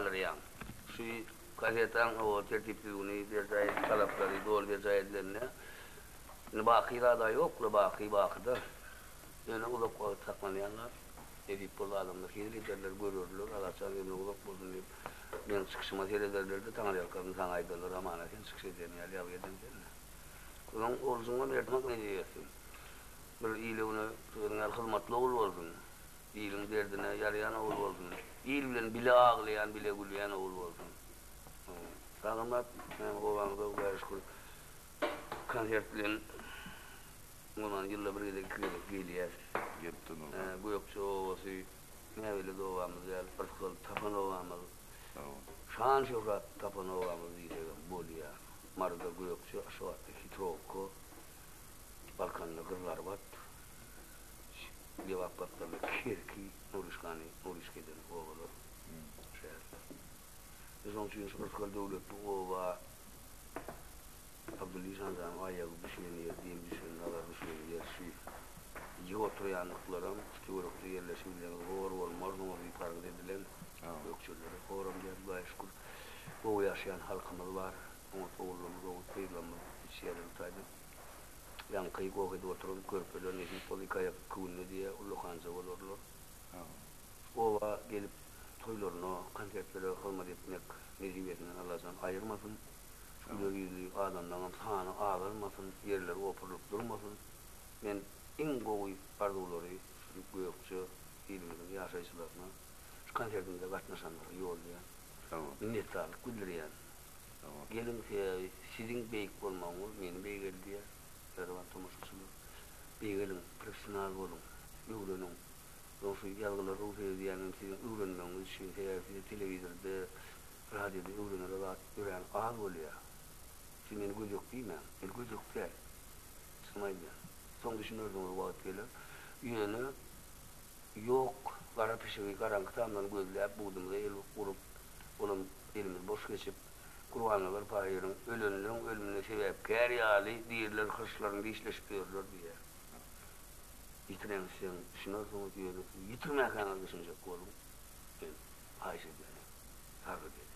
galdyrýaň. Şu gazetaň o tertip-düzgüni berjaý talaplary doly berjaý edilende, indi baky zad-a ýok-la, baky baky-da. Ýöne uzak wagt saklanýan zat. Nesip bolsa adamlar hezil ederler, görerler, Azatjan ömrüň uzak bolsun diýip, meniň çykyşyma serederler-de, taňryýalkasyn saňa aýdarlar, hamana sen çykyş edýän ýaly ýazgy eden sen-dä. Onuň orujuňam ýertmek nesip etsin. Bir ile-güne özüň ýaly hyzmatly ogul bolsun. Iliň derdine ýaraýan ogul bolsun. Il bilen bile aglaýan, bile gülýän ogul bolsun. Sagamyrat, näme obamyzda Hudaýa şükür konsert bilen umuman ýylda bir gezek, iki gezek gelýäs. Gelip durmaly. Gökje obasy näbelet obamyz däl, yrsgal tapan obamyz. Şan-şöhrat tapan obamyz diýsegem bolýar. Maryda Gökje, Aşgabatda Hitrowka, Balkanda Gyzylarbat, Lebap gapdalynda Kerki, Nuryşkany, Nuryşka eden obalar, şäherler. Şonuň üçin şu yrsgal döwletli oba Abdylla işanjanyň aýagy düşen ýer, demi düşen, nazary düşen ýer şu. Ýygy oturýanlyklaram şu töwerekde ýerleşibilseňiz hor bolmarsyňyz diýip sargyt edilen gökjelere horam däl, Hudaýa şükür, gowy ýaşaýan halkymyz bar, oňat ogullarymyz, oňat gyzlarymyz ýetişýärler bu taýdan. Ýaňky goh edip oturan körpeler nesip bolsa iki aýak iki günde diýýär, ullakanja bolarlar. Oba gelip toýlaryna, konsertlere hyzmat etmek nesibesinden Allajan aýyrmasyn. Şu güler ýüzli adamlaňam sany azalmasyn, ýerleri opurylyp durmasyn. Men iň gowy arzuwlary şu gökje ilimiziň ýaşaýjylaryna, şu konsertimize gatnaşanlara ýollaýan. Minnetdarlyk bildirýän. Geliň sebäbi siziň beýik bolmagyňyz meni beýgeldýär, mähriban tomaşaçylar. Beýgeliň, professional boluň, öwreniň. Soň şu ýazgylary rugsat edýänim siziň öwrenmegiňiz üçin, sebäbi size telewizorda, radioda öwrenere zat örän az bolýar. Siz meni gödek diýmäň. Men gödek däl. Çynymy aýdýan. Soň düşünersiňiz wagt geler. Ýöne ýok gara pişigi garaňky tamdan gözläp budumyza el urup, olam elimiz boş geçip, Gurbannazar pahyryň ölenleň ölümine sebäpkär ýaly diriler hyrçlaryny dişleşip ýörler diýýär. Ýitireňizseň düşünersiňiz, ýöne siz ýitirmäkäňiz düşünjek boluň. Men haýyş edýän, sargyt edýän.